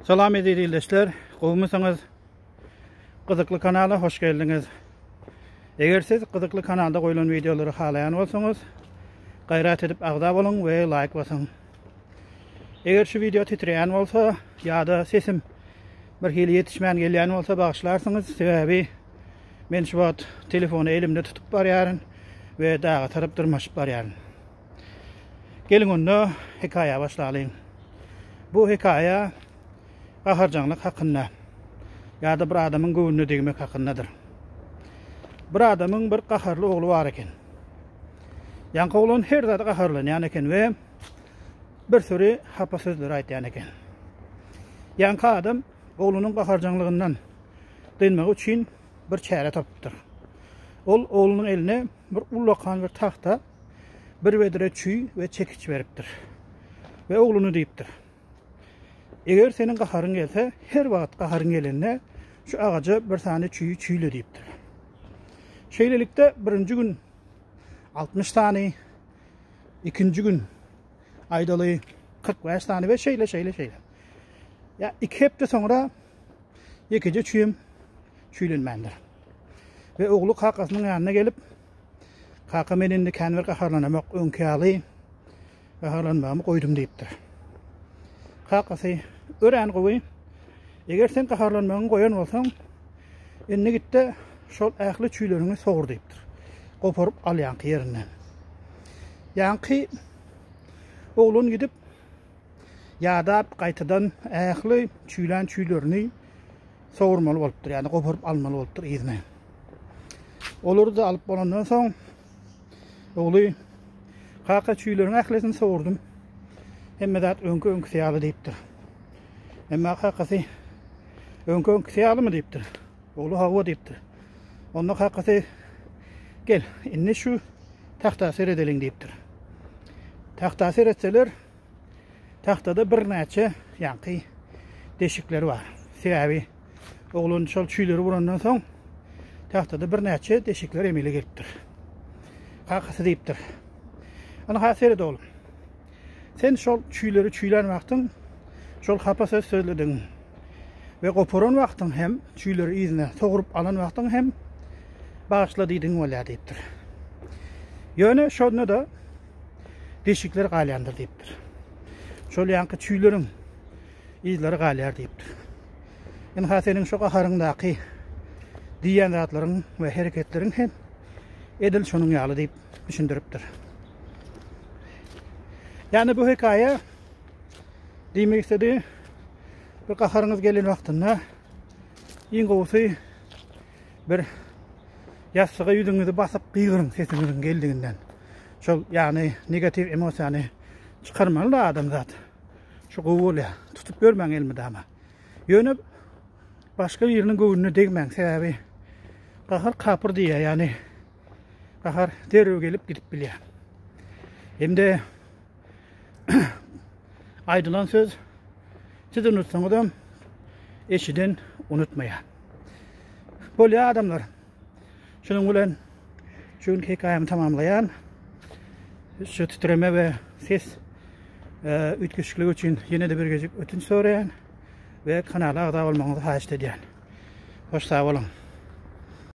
Salam eziz ildeşler, gowumysyňyz? Gyzykly kanala hoş geldiňiz. Eger siz gyzykly kanalda goýlan wideolary halaýan bolsaňyz, gaýrat edip agza boluň we laýk basyň. Eger şu wideo titreýän bolsa ýa-da sesim bir hili ýetişmän gelýän bolsa bagyşlarsyňyz, sebäbi men şu wagt telefony elimde tutup barýaryn we daga tarap dyrmaşyp barýaryn. Geliň onda hekaýa başlalyň. Bu hekaýa gaharjaňlyk hakynda ýa-da bir adamyň göwnüne degmek hakyndadyr. Bir adamyň bir gaharly ogly bar eken. Ýaňky oglan her zada gaharlanýan eken we bir süri hapa sözleri aýtýan eken. Ýaňky adam oglunyň gaharjaňlygyndan dynmagy üçin bir çäre tapypdyr. Ol oglunyň eline bir ullakan bir tagta, bir bedre çüý we çekiç beripdir. We ogluny diýipdir. Eger seniň gaharyň gelse, her wagt gaharyň gelende şu agaja bir sany çüýi çüýle diýipdir. Şeýlelikde birinji gün 60 sany, ikinji gün aýdaly 45 sany we şeýle şeýle şeýle. Ya iki hepde soňra ýekeje çüýem çüýlenmändir. We ogly kakasynyň ýanyna gelip, Kaka men indi kän bir gaharlanamok, öňki ýaly gaharlanmagymy goýdum diýipdir. Kakasy, örän gowy. Eger sen gaharlanmagyňy goýan bolsaň, indi gitde şol ähli çüýleriňi sogur diýipdir. Goparyp al ýaňky ýerinden. Ýaňky oglan gidip ýadap gaýtadan ähli çüýlän çüýlerini sogurmaly bolupdyr, ýagny goparyp almaly bolupdyr yzyna. Olary-da alyp bolandan soň ogly kaka çüýleriň ählisini sogurdym. Hemme zat öňki öňküsi ýaly diýipdir. Emma kakasy öňki öňküsi ýalymy diýipdir. Ogly hawa diýipdir. Onda kakasy gel, indi şu tagta seredeliň diýipdir. Tagta seretseler Tagtada birnäçe ýaňky deşikler bar. Sebäbi oglan şol çüýleri vurandan soň tagtada birnäçe deşikler emele gelipdir. Kakasy diýipdir. Ynha seret oglum. Sen şol çüýleri çüýlän wagtyň şol hapa söz sözlediň we goparan wagtyň hem çüýleri yzyna soguryp alan wagtyň hem bagyşla diýdiň bolýar diýipdir. Ýöne şonda-da deşikler galýandyr diýipdir. Şol ýaňky çüýleriň yzlary galýar diýipdir. Ynha seniň şu gaharyňdaky diýýän zatlaryň we hereketleriň hem edil şonuň ýaly diýip düşündiripdir. Ýani bu hekaýa diýmek istedi, bir gaharyňyz gelen wagtynda iň gowusy bir ýassyga ýüzüňizi basyp gygyryň sesiňiziň geldiginden. Şol ýagny negatiw emosiýany çykarmaly-da adamzat. Şu gowy bolýar. Tutup görmäň elmydama. Ýöne başga biriniň göwnüne degmäň. Sebäbi gahar kapyr diýýär. Ýagny gahar derrew gelip gidip bilýär. Hem-de aýdylan söz siz unutsaňyzam eşiden unutmaýar. Bolýar adamlar. Şunuň bilen şu günki hekaýamy tamamlaýan. Şu titreme we ses e, üýtgeşikligi üçin ýene-de bir gezek ötünç soraýan we kanala agza bolmagyňyzy haýyşt edýän. Hoş sag boluň.